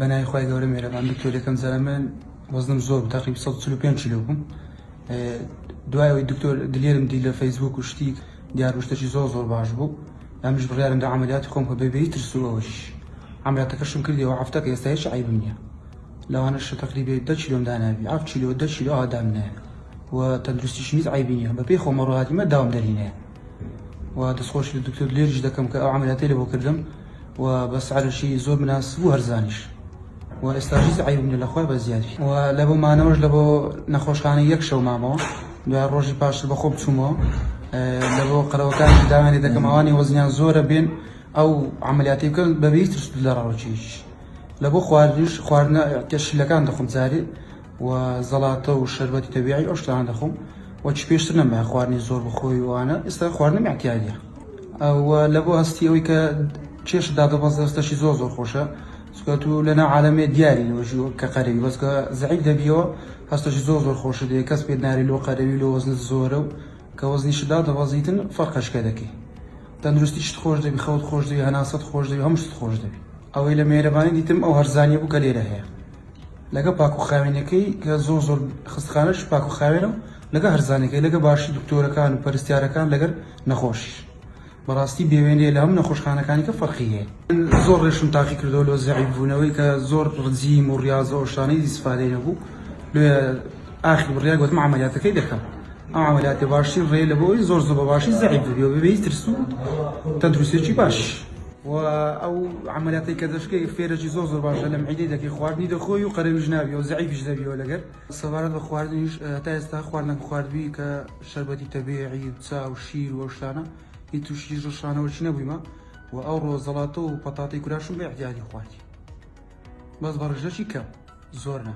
بەناوی خوای گەورە مێرەبان دکتۆر یەکەم جارە من وەزنم زۆر بوو تقریبا 145 کیلۆ بووم دوای ئەوەی دکتۆر دلێرم دی لە فەیسبوک و شتی دیار بوو شتێکی زۆر زۆر باش بوو ئەمش بڕیارم دا عەمەلیاتی خۆم کە بەبێ هیچ ترس و ئەوەش عەمەلیاتەکەشم کردیەوە هەفتەکە ئێستا هیچ عەیبم نییە لەوانەشە تقریبا 10 کیلۆم دانابی 7 کیلۆ 10 کیلۆ ئاوا دامنایە و تەندروستیشم هیچ عەیبی نییە بەپێی خۆمە ڕۆهاتیمە داوم دەرهینایە و دەستخۆشی لە دکتۆر دلێریش دەکەم کە ئەو عەمەلیاتەی لە بۆ کردم و بە سعرشی زۆر مناسب و هەرزانیش و ئێستاش هیچ عەیبم نیە لە خوای بە زیادی و لە بۆ مانەوەش لە بۆ نەخۆشخانە یەک شەو مامەوە دوای ڕۆژی پاشتر بە خۆم چوومەوە لە بۆ قەرەوەکان داوایان لێ دەکەم ئەوانی وەزنیان زۆرە بێن ئەو عەمەلیاتی بکەن بە بێ هیچ ترس لە ڕاوچیش لە بۆ خواردنیش خواردنە شلەکان دەخۆم جارێ و زەڵاتە و شەربەتی تەبیعی ئەو شتانە دەخۆم و چ پێشتر نەمایە خواردنی زۆر بخۆی وانە ئێستا خواردنم اعتیادیە و لە بۆ هەستی ئەوەی کە کێش دادەبەزێ هەستەشی زۆر زۆر خۆشە چونکە تو لەناو عالەمێ دیاری وەژی کە قەرەوی بەس کە زەعیف دەبیەوە هەستەشی زۆر زۆر خۆشە دێ کەس پێت ناری لۆ قەرەوی لۆ وەزنت زۆرە و کە وەزنیشت دادەبەزیتن فەرقەشکە دەکەی تەندروستیشت خۆش دەبی خەوت خۆش دەبی هەناسەت خۆش دەبی هەموو شتت خۆش دەبی ئەوەی لە مێرەبانی دیتم ئەو هەرزانیە بوو کە لێرە هەیە لەگە پاک و خاوێنەکەی کە زۆر زۆر خستخانەش پاک و خاوێنە و لەگە هەرزانەکەی لەگە باشی دکتۆرەکان و پەرستیارەکان لەگەر نەخۆشیش بەڕاستی بێوێنەیە لە هەموو نەخۆشخانەکانی کە فەرقی هەیە. من زۆر ڕێشم تاقی کردەوە لۆ زەعیف بوونەوەی کە زۆر ڕجیم و ڕیازە و شتانەی ئیسفادەی نەبوو لۆیە ئاخر بڕیار گوتم عەمەلیاتەکەی دەکەم ئەم عەمەلیاتە باشترین ڕێ لە بۆی زۆر زۆر بە باشی زەعیف ببی و بەبێ هیچ ترس و تەندروستیەکی باش و ئەو عەمەلیاتەی کە دەشکەی فێرەکی زۆر زۆر باشە لە معیدەی دەکەی خواردنی دەخۆی و قەرەویش نابی و زەعیفیش دەبیەوە لەگەر سەبارەت بە خواردنیش تا ئێستا خواردنەکەم خواردبی کە شەربەتی تەبیعی و چا و شیر و ئەو شتانە هیچ تووشی ڕشانەوەکی نەبوویمە و ئەو ڕۆ زەڵاتە و پەتاتەی کوراشم بە ئیعتیادی خواردی بەس بە ڕژەکی کەم زۆر نا.